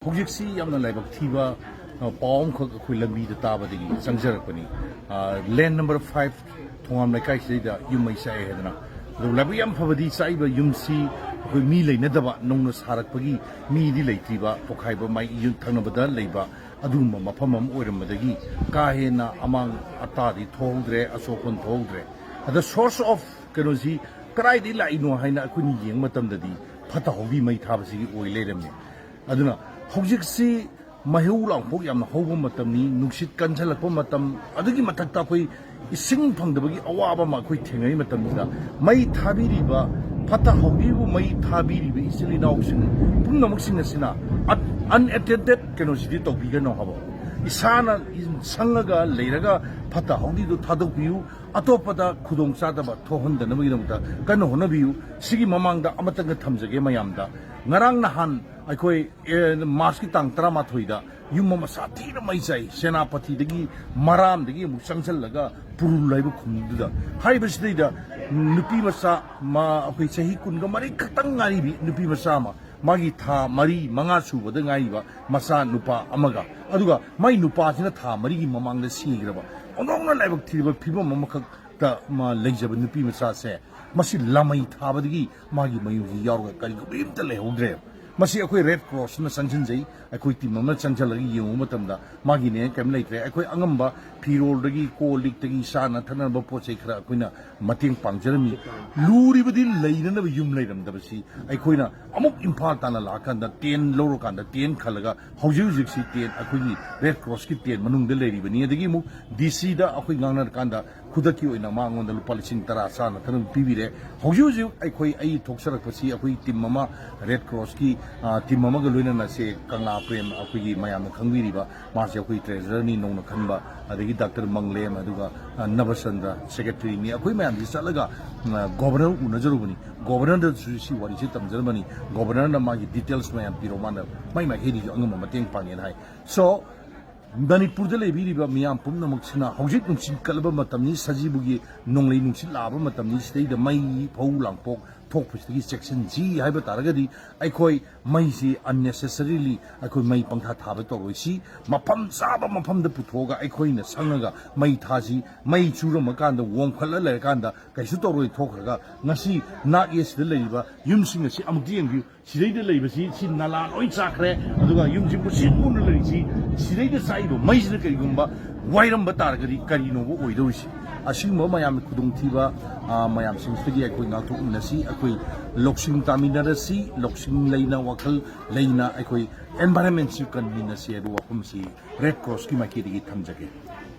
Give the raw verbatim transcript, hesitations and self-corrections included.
ꯍꯧꯖꯤꯛꯁꯤ ꯌꯥꯝꯅ ꯂꯥꯏꯕꯛ ꯊꯤꯕ, ꯑ, ꯄꯥꯎ ꯑꯃꯈꯛ ꯑꯩꯈꯣꯏ ꯂꯝꯕꯤꯗ ꯇꯥꯕꯗꯒꯤ ꯆꯪꯖꯔꯛꯄꯅꯤ꯫ ꯑ, ꯂꯦꯟ ꯅꯝꯕꯔ ꯐꯥꯏꯚ ꯊꯣꯉꯥꯝ ꯂꯩꯀꯥꯏꯁꯤꯗꯩꯗ ꯌꯨꯝ ꯃꯩ ꯆꯥꯛꯑꯦ ꯍꯥꯏꯗꯅ꯫ ꯑꯗꯨ ꯂꯥꯏꯕꯛ ꯌꯥꯝ ꯐꯕꯗꯤ ꯆꯥꯛꯏꯕ ꯌꯨꯝꯁꯤ ꯑꯩꯈꯣꯏ ꯃꯤ ꯂꯩꯅꯗꯕ, ꯅꯧꯅ ꯁꯥꯔꯛꯄꯒꯤ ꯃꯤꯗꯤ ꯂꯩꯇ꯭ꯔꯤꯕ, ꯄꯣꯈꯥꯏꯕ ꯃꯥꯏ ꯌꯨꯝ ꯊꯪꯅꯕꯗ ꯂꯩꯕ ꯑꯗꯨꯒꯨꯝꯕ ꯃꯐꯝ ꯑꯃ ꯑꯣꯏꯔꯝꯕꯗꯒꯤ ꯀꯥ ꯍꯦꯟꯅ ꯑꯃꯥꯡ ꯑꯇꯥꯗꯤ ꯊꯣꯛꯍꯧꯗ꯭ꯔꯦ, ꯑꯁꯣꯛ ꯑꯄꯟ ꯊꯣꯛꯍꯧꯗ꯭ꯔꯦ꯫ ꯑꯗ source of ꯀꯩꯅꯣꯁꯤ ꯀꯗꯥꯏꯗꯒꯤ ꯂꯥꯛꯏꯅꯣ ꯍꯥꯏꯅ ꯑꯩꯈꯣꯏꯅ ꯌꯦꯡꯕ ꯃꯇꯝꯗꯗꯤ ꯐꯠꯇ ꯍꯥꯎꯗꯤ ꯃꯩ ꯊꯥꯕꯁꯤꯒꯤ ꯑꯣꯏ ꯂꯩꯔꯝꯃꯦ꯫ ꯑꯗꯨꯅ ꯍꯧꯖꯤꯛꯁꯤ ꯃꯩꯍꯧ ꯂꯥꯡꯄꯣꯛ ꯌꯥꯝꯅ ꯍꯧꯕ ꯃꯇꯝꯅꯤ, ꯅꯨꯡꯁꯤꯠ ꯀꯟꯁꯤꯜꯂꯛꯄ ꯃꯇꯝ, ꯑꯗꯨꯒꯤ ꯃꯊꯛꯇ ꯑꯩꯈꯣꯏ ꯏꯁꯤꯡ ꯐꯪꯗꯕꯒꯤ ꯑꯋꯥꯕ ꯑꯃ ꯑꯩꯈꯣꯏ ꯊꯦꯡꯅꯔꯤ ꯃꯇꯝꯁꯤꯗ, ꯃꯩ ꯊꯥꯕꯤꯔꯤꯕ, ꯐꯠꯇ ꯍꯥꯎꯗꯤꯕꯨ ꯃꯩ ꯊꯥꯕꯤꯔꯤꯕ ꯏꯆꯤꯜ ꯏꯅꯥꯎꯁꯤꯡ ꯄꯨꯝꯅꯃꯛꯁꯤꯡ ꯑꯁꯤꯅ unattended ꯀꯩꯅꯣꯁꯤꯗꯤ ꯇꯧꯕꯤꯒꯅꯨ ꯍꯥꯏꯕ꯫ ꯏꯁꯥꯅ ꯁꯪꯉꯒ ꯂꯩꯔꯒ ꯐꯠꯇ ꯍꯥꯎꯗꯤꯗꯨ ꯊꯥꯗꯣꯛꯄꯤꯌꯨ, ꯑꯇꯣꯞꯄꯗ ꯈꯨꯗꯣꯡ ꯆꯥꯗꯕ ꯊꯣꯛꯍꯟꯗꯅꯕꯒꯤꯗꯃꯛꯇ ꯀꯟꯅ ꯍꯣꯠꯅꯕꯤꯌꯨ꯫ ꯁꯤꯒꯤ ꯃꯃꯥꯡꯗ ꯑꯃꯇꯪꯒ ꯊꯝꯖꯒꯦ ꯃꯌꯥꯝꯗ, ꯉꯔꯥꯡ ꯅꯍꯥꯟ ꯑꯩꯈꯣꯏ, ꯑꯦ, ꯃꯥꯔꯆꯀꯤ ꯇꯥꯡ ꯇꯔꯥꯃꯥꯊꯣꯏꯗ ꯌꯨꯝ ꯑꯃ ꯁꯥꯊꯤꯅ ꯃꯩ ꯆꯥꯏ, ꯁꯦꯅꯥꯄꯇꯤꯗꯒꯤ ꯃꯔꯥꯝꯗꯒꯤ ꯑꯃꯨꯛ ꯆꯪꯁꯤꯜꯂꯒ ꯄꯨꯔꯨꯜ ꯍꯥꯏꯕ ꯈꯨꯟꯗꯨꯗ꯫ ꯍꯥꯏꯔꯤꯕꯁꯤꯗꯩꯗ ꯅꯨꯄꯤ ꯃꯆꯥ, ꯃꯥ, ꯑꯩꯈꯣꯏ ꯆꯍꯤ ꯀꯨꯟꯒ ꯃꯔꯤ ꯈꯛꯇꯪ ꯉꯥꯏꯔꯤꯕꯤ ꯅꯨꯄꯤ ꯃꯆꯥ ꯑꯃ, ꯃꯥꯒꯤ ꯊꯥ ꯃꯔꯤ ꯃꯉꯥ ꯁꯨꯕꯗ ꯉꯥꯏꯔꯤꯕ ꯃꯆꯥ ꯅꯨꯄꯥ ꯑꯃꯒ, ꯑꯗꯨꯒ ꯃꯥꯏ ꯅꯨꯄꯥꯁꯤꯅ ꯊꯥ ꯃꯔꯤꯒꯤ ꯃꯃꯥꯡꯗ ꯁꯤꯈ꯭ꯔꯕ, ꯑꯣꯟꯊꯣꯛꯅ ꯂꯥꯏꯕꯛ ꯊꯤꯔꯕ ꯐꯤꯕꯝ ꯑꯃꯈꯛꯇ ꯃꯥ ꯂꯩꯖꯕ ꯅꯨꯄꯤ ꯃꯆꯥꯁꯦ, ꯃꯁꯤ ꯂꯥꯃꯩ ꯊꯥꯕꯗꯒꯤ ꯃꯥꯒꯤ ꯃꯌꯨꯝꯁꯤ ꯌꯥꯎꯔꯒ ꯀꯔꯤꯒꯨꯝꯕ ꯑꯝꯇ ꯂꯩꯍꯧꯗ꯭ꯔꯦ꯫ ꯃꯁꯤ ꯑꯩꯈꯣꯏ ꯔꯦꯗ ꯀ꯭ꯔꯣꯁꯅ ꯆꯪꯁꯤꯟꯖꯩ꯫ ꯑꯩꯈꯣꯏ ꯇꯤꯝ ꯑꯃꯅ ꯆꯪꯁꯤꯜꯂꯒ ꯌꯦꯡꯉꯨꯕ ꯃꯇꯝꯗ ꯃꯥꯒꯤꯅꯦ ꯀꯔꯤꯝ ꯂꯩꯇ꯭ꯔꯦ꯫ ꯑꯩꯈꯣꯏ ꯑꯉꯝꯕ ꯐꯤꯔꯣꯜꯗꯒꯤ ꯀꯣꯜ ꯂꯤꯛꯇꯒꯤ ꯆꯥꯅ ꯊꯛꯅꯕ ꯄꯣꯠ ꯆꯩ ꯈꯔ ꯑꯩꯈꯣꯏꯅ ꯃꯇꯦꯡ ꯄꯥꯡꯖꯔꯝꯃꯤ꯫ ꯂꯨꯔꯤꯕꯗꯤ ꯂꯩꯅꯅꯕ ꯌꯨꯝ ꯂꯩꯔꯝꯗꯕꯁꯤ ꯑꯩꯈꯣꯏꯅ ꯑꯃꯨꯛ ꯏꯝꯐꯥꯜ ꯇꯥꯟꯅ ꯂꯥꯛꯑꯀꯥꯟꯗ ꯇꯦꯟ ꯂꯧꯔꯀꯥꯟꯗ ꯇꯦꯟ ꯈꯜꯂꯒ ꯍꯧꯖꯤꯛ ꯍꯧꯖꯤꯛꯁꯤ ꯇꯦꯟ ꯑꯩꯈꯣꯏꯒꯤ ꯔꯦꯗ ꯀ꯭ꯔꯣꯁꯀꯤ ꯇꯦꯟ ꯃꯅꯨꯡꯗ ꯂꯩꯔꯤꯕꯅꯤ꯫ ꯑꯗꯒꯤ ꯑꯃꯨꯛ ꯗꯤ ꯁꯤꯗ ꯑꯩꯈꯣꯏ ꯉꯥꯡꯅꯔꯀꯥꯟꯗ ꯈꯨꯗꯛꯀꯤ ꯑꯣꯏꯅ ꯃꯉꯣꯟꯗ ꯂꯨꯄꯥ ꯂꯤꯁꯤꯡ ꯇꯔꯥ ꯆꯥꯅ ꯊꯛꯅꯕ ꯄꯤꯕꯤꯔꯦ꯫ ꯍꯧꯖꯤꯛ ꯍꯧꯖꯤꯛ ꯑꯩꯈꯣꯏ, ꯑꯩ ꯊꯣꯛꯆꯔꯛꯄꯁꯤ ꯑꯩꯈꯣꯏ ꯇꯤꯝ ꯑꯃ, ꯔꯦꯗ ꯀ꯭ꯔꯣꯁꯀꯤ, ꯑ, ꯇꯤꯝ ꯑꯃꯒ ꯂꯣꯏꯅꯅ ꯁꯦ ꯀꯪꯂꯥ ꯄ꯭ꯔꯦꯝ, ꯑꯩꯈꯣꯏꯒꯤ ꯃꯌꯥꯝꯅ ꯈꯪꯕꯤꯔꯤꯕ, ꯃꯥꯁꯦ ꯑꯩꯈꯣꯏ ꯇ꯭ꯔꯦꯖꯔꯔꯅꯤ ꯅꯧꯅ ꯈꯟꯕ, ꯑꯗꯒꯤ ꯗꯥꯛꯇꯔ ꯃꯪꯂꯦꯝ, ꯑꯗꯨꯒ, ꯑ, ꯅꯕꯆꯟꯗ꯭ꯔ ꯁꯦꯀ꯭ꯔꯦꯇꯔꯤꯅꯤ꯫ ꯑꯩꯈꯣꯏ ꯃꯌꯥꯝꯁꯤ ꯆꯠꯂꯒ, ꯑ, ꯒꯣꯕꯔꯅꯔ ꯎꯅꯖꯔꯨꯕꯅꯤ꯫ ꯒꯣꯕꯔꯅꯔꯗꯁꯨ ꯁꯤ ꯋꯥꯔꯤꯁꯤ ꯇꯝꯖꯔꯝꯕꯅꯤ꯫ ꯒꯣꯕꯔꯅꯔꯅ ꯃꯥꯒꯤ ꯗꯤꯇꯦꯜꯁ ꯃꯌꯥꯝ ꯄꯤꯔꯣ, ꯃꯥꯅ ꯃꯥꯏ ꯃꯥꯏꯀꯩꯗꯒꯤꯁꯨ ꯑꯉꯝꯕ ꯃꯇꯦꯡ ꯄꯥꯡꯉꯦꯅ ꯍꯥꯏ꯫ So, ꯃꯅꯤꯄꯨꯔꯗ ꯂꯩꯕꯤꯔꯤꯕ ꯃꯤꯌꯥꯝ ꯄꯨꯝꯅꯃꯛꯁꯤꯅ ꯍꯧꯖꯤꯛ ꯅꯨꯡꯁꯤꯠ ꯀꯜꯂꯕ ꯃꯇꯝꯅꯤ, ꯁꯖꯤꯕꯨꯒꯤ ꯅꯣꯡꯂꯩ ꯅꯨꯡꯁꯤꯠ ꯂꯥꯛꯑꯕ ꯃꯇꯝꯅꯤ꯫ ꯁꯤꯗꯩꯗ ꯃꯩ, ꯐꯧ ꯂꯥꯡꯄꯣꯛ ꯊꯣꯛꯄꯁꯤꯗꯒꯤ ꯆꯦꯛꯁꯤꯟꯁꯤ ꯍꯥꯏꯕ ꯇꯥꯔꯒꯗꯤ, ꯑꯩꯈꯣꯏ ꯃꯩꯁꯤ unnecessarily ꯑꯩꯈꯣꯏ ꯃꯩ ꯄꯪꯊꯥ ꯊꯥꯕ ꯇꯧꯔꯣꯏꯁꯤ꯫ ꯃꯐꯝ ꯆꯥꯕ ꯃꯐꯝꯗ ꯄꯨꯊꯣꯛꯑꯒ ꯑꯩꯈꯣꯏꯅ ꯁꯪꯉꯒ ꯃꯩ ꯊꯥꯁꯤ꯫ ꯃꯩ ꯆꯨꯔꯝꯃꯀꯥꯟꯗ, ꯑꯣꯝꯈꯠꯂ ꯂꯩꯔꯀꯥꯟꯗ ꯀꯩꯁꯨ ꯇꯧꯔꯣꯏ ꯊꯣꯛꯈ꯭ꯔꯒ, ꯉꯁꯤ ꯅꯥꯛ ꯌꯦꯠꯁꯤꯗ ꯂꯩꯔꯤꯕ ꯌꯨꯝꯁꯤꯡ ꯑꯁꯤ ꯑꯃꯨꯛꯇ ꯌꯦꯡꯕꯤꯌꯨ꯫ ꯁꯤꯗꯩꯗ ꯂꯩꯕꯁꯤ, ꯁꯤ ꯅꯂꯥ ꯂꯣꯏ ꯆꯥꯛꯈ꯭ꯔꯦ, ꯑꯗꯨꯒ ꯌꯨꯝꯁꯤ ꯃꯨꯁꯤꯠ ꯃꯨꯅ ꯂꯩꯔꯤꯁꯤ, ꯁꯤꯗꯩꯗ ꯆꯥꯛꯏꯕ ꯃꯩꯁꯤꯅ ꯀꯔꯤꯒꯨꯝꯕ ꯋꯥꯏꯔꯝꯕ ꯇꯥꯔꯒꯗꯤ ꯀꯔꯤꯅꯣꯕ ꯑꯣꯏꯗꯧꯔꯤꯁꯤ? ꯑꯁꯤꯒꯨꯝꯕ ꯃꯌꯥꯝꯒꯤ ꯈꯨꯗꯣꯡꯊꯤꯕ, ꯑ, ꯃꯌꯥꯝꯁꯤꯡꯁꯤꯗꯒꯤ ꯑꯩꯈꯣꯏ ꯉꯥꯛꯊꯣꯛꯃꯤꯟꯅꯁꯤ, ꯑꯩꯈꯣꯏ ꯂꯧꯁꯤꯡ ꯇꯥꯃꯤꯟꯅꯔꯁꯤ, ꯂꯧꯁꯤꯡ ꯂꯩꯅ, ꯋꯥꯈꯜ ꯂꯩꯅ ꯑꯩꯈꯣꯏ environment ꯁꯤ ꯀꯟꯃꯤꯟꯅꯁꯤ ꯍꯥꯏꯕ ꯋꯥꯐꯝꯁꯤ Red Cross ꯀꯤ ꯃꯥꯏꯀꯩꯗꯒꯤ ꯊꯝꯖꯒꯦ꯫